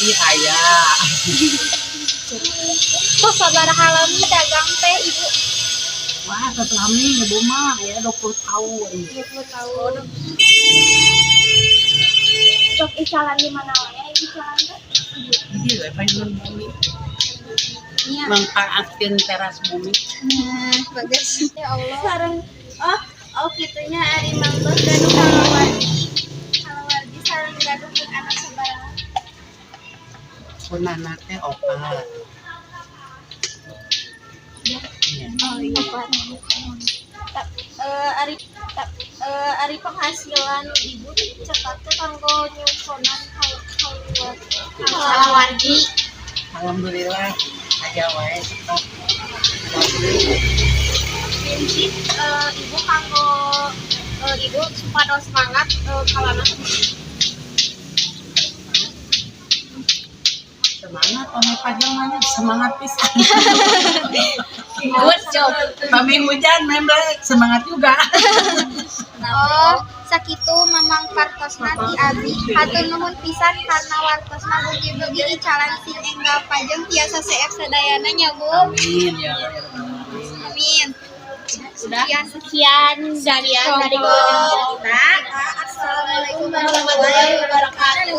Kopi aya. Tos sabaraha lami dagang teh, Ibu? Wah, tos lami Ibu mah ya, 20 tahun. 20 tahun. Sok icalan di mana wae ibu icalan teh? Jadi we payun bumi. Iya. Manfaatkeun teras bumi. Nah, bagus. Ya Allah. Sareng, oh, kitu nya. Ari mangtos gaduh kalawargi. Kalawargi sareng gaduh anak sabaraha? Pun anak teh opat. Iya. Oh iya, opat. Tak, ari tak, ari penghasilan ibu cekap teh kanggo nyungkonan kalawargi? Alhamdulillah aya wae cekap. Prinsip ibu kanggo ibu supados semangat kalana? Semangat, pami pajang mana semangat pisan. Good job. Pami hujan memblek semangat juga. Oh, sakitu memang partosna ti abi. Hatur nuhun pisan karena wartosna, mugi-mugi icalan sing enggal pajeng tiasa seep sadayana nya, Bu. Amin ya Allah ya Rabbal Alamin. Amin. Sekian sekian dari dari kita. Assalamualaikum warahmatullahi wabarakatuh.